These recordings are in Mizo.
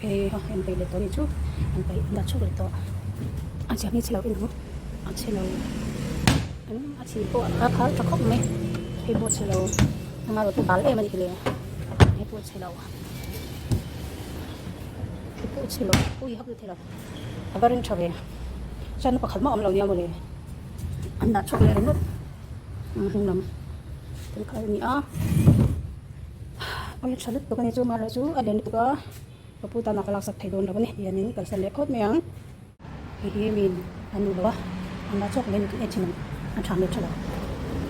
Hei ha an paih leh tawh anih chu an paih an dah chhuak leh tawh a chhiat hi chhe lo en ang a chhe lo a chhi pawh a phal tha khawp mai hei pawh chhe lo anga rawh chu bal em anih hi le hei pawh chhe lo hei pawh chhe lo ui hak thei lo a va ring tha ve chuan pakhat mah a awm lo nia mawle an dah chhuak leh ringawt a hnung lam thil kha a ni a. Awi tha lutuk ani chu mahla chu a lian lutuk a ka pu tan ah ka laksak thei dawn lo a ni hianin kalsan leh phawt mai ang hei hi miin an duh lo a an la chhuak mai lutuk en thin ang a tha hmel tha lo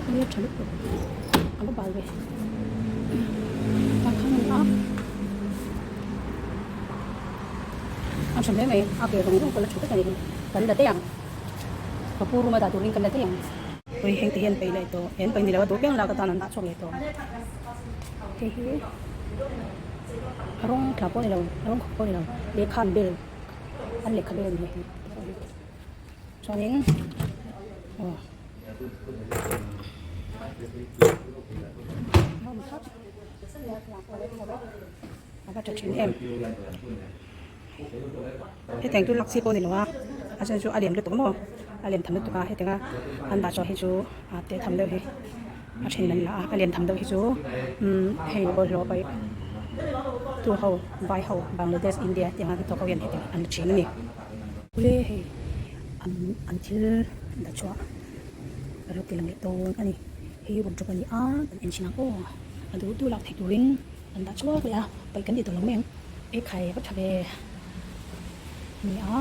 awi tha lutuk a va bal ve tah khan a ni a a tha hle mai a ke zawng zawng pawh la tha vek a ni kan la daih ang ka pu room a dah turin kan la daih ang. Ui heng te hian peih leh tawh en paih ni lo a duh piang lak atan an dah chhuak leh tawh hei hi rawng tla pawh a ni lo rawng khawp pawh a ni lo lehkha an bel an lehkha bel a ni hei chuanin aw a va tha thin em hetiang chu lak chi pawh a ni lo a a then chu a lian lutuk maw a lian tham lutuk a hetianga an dah chhuah hi chu a te tham deuh hi a then an la a a lian tham deuh hi chu umm hei bawlhhlawh paih tu ho vai ho Bangladesh India tiang an thawk ho hian hetiang an la thin a ni. Ule hei an an thil dah chhuah ka lo ti lang leh dawn a ni hei wardrobe a ni a kan en chhin ang aw a duh duh lak theih turin an dah chhuak leh a paih kan ti tawh lo mai ang. E khai a va tha ve ni a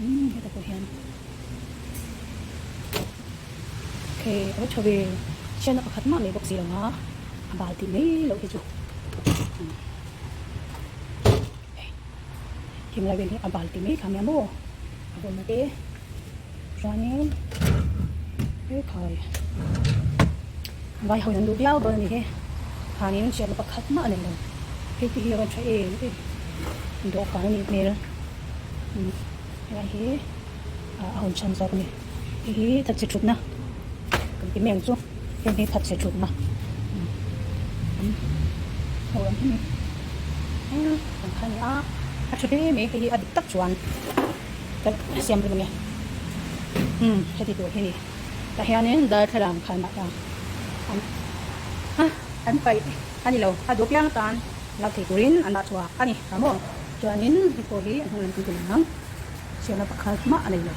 umm hetah pawh hian okay a va tha ve chhiatna pakhat mah nei bawk si lo a a bal tih mai loh hi chu heng lai vel hi a bal tih mai kha nia maw a vawn na te chuanin e khai vai ho in an duh viau dawn a ni hi khanin chhiatna pakhat mah a nei lo hei te hi a rawn tha em em dawhkan a nih hmel helai hi a hawn chhan zawk a ni hei hi thatchhe thutna kan ti mai ang chu heng hi thatchhe thutna ho ang hi ang kha a ni a a tha hle mai hei hi a dik tak chuan ka siam reng a nia umm heti tur hi a ni. Tah hianin darthlalang khanah an an paih a ni lo a duh piang atan lak thei turin an dah chhuak a ni ta maw chuanin hei pawh hi a hnung lam kan ang chhiarna pakhat mah a nei lo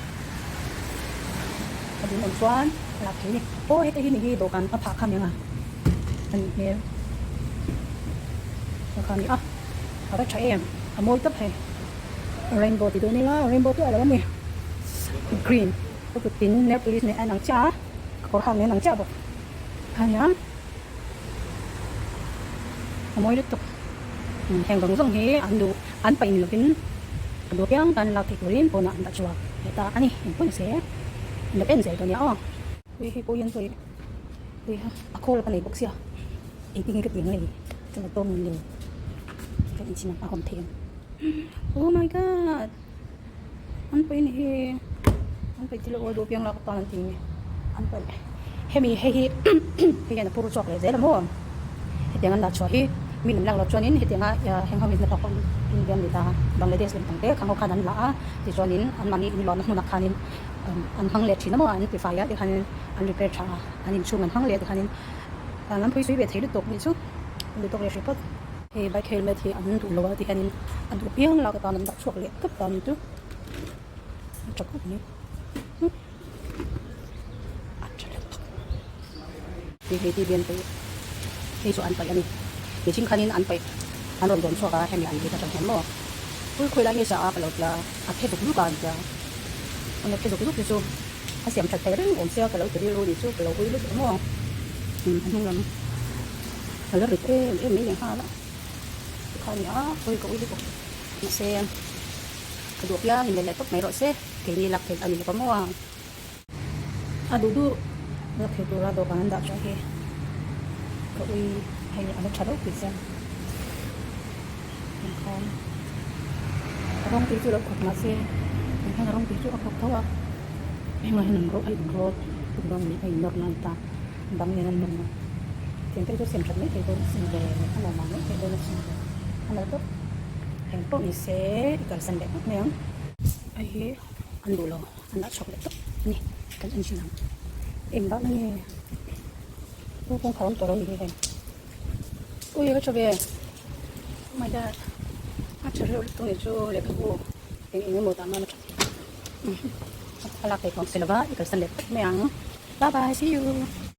a dun awm chuan a lak thei a ni aw heta hi ni hi dawhkan a phah kha aniang a a nih hmel a kha a ni a a va tha em a mawi tawp hei rainbow ti dawn ila rainbow chu a lo a ni green. Ka kut tin nail polish nen a inang chiah a, ka kawr hak nen a inang chiah bawk a nia. A mawi lutuk heng zawng zawng hi an duh an paih ni lovin a duh apiang tan lak theih turin pawnah an dah chhuak leh ta a ni engpawh ni se an lo en zel dawn nia aw. Ui hei pawh hian sawi ui ha a khawl ka nei bawk sia engtin nge ka tih ang le ka la tawng le ka inchhin ang a awm thei ang oh my god. An paih ni hi an paih thil aw duh piang lak atan an ti nge an paih hemi hei hi hei hian a phur chhuak leh zel a maw hetiang an dah chhuah hi mi lam lak loh chuanin hetianga heng ho in hnathawk ho India an ni ta Bangladesh lam pang te khang ho khan an la a tichuanin anmahni inlawhna hmunah khanin an hmang leh thin a maw an tifai a tikhanin an repair tha a an inchhung an hmang leh tikhanin an phui sui ve thei lutuk nih chu lutuk leh hrih phawt. Hei bike helmet hi an duh lo a ti hianin a duh piang lak atan an dah chhuak leh tawp ta ni chu a tha khawp mai a tha leh tawp hei hei tv an paih hei chu an paih a ni mihring khanin an paih an rawn dawn chhuak a hemi an leh atang hian maw khawi khawi lai nge sa a ka lo tia a phe zuk zuk a an tia a phe zuk zuk hi chu a siam that thei reng awm sia ka lo ti rilru ni chu ka lo ui lutuk maw a hnung lam. A la rit em em mai leh nghal a tikha a ni a hawi ka ui lutuk mahse ka duh piang in leh tawp mai rawh se keini lak theih a ni lova maw a duh duh lak theih tura dawhkan an dah tawh hi ka ui hei a la tha deuh pui chiang ang khan a rawng tui chu a lo khawp mahse ang hian a rawng tui chu a khawp tho a hengah hian an rawh a inrawt bang a innawr na a ni ta. Bang nen an nawm a, tiang te chu siam that mai thei dawn a sin ve, a nuam ang mai thei dawn a sin ve, a nalh tawp. Eng pawh ni se i kalsan leh phawt mai ang. Hei hi an duh lo an dah chhuak leh tawp a ni kan en thin ang. Eng dah na nge chu kawngkhar awm tawh lo ni hi hei. Ui ka tha ve oh my god a tha reuh lutuk ni chu lehkhabu eng eng emaw dah nan a tha a lak theih tawh ang si lova i kalsan leh phawt mai ang bye bye see you.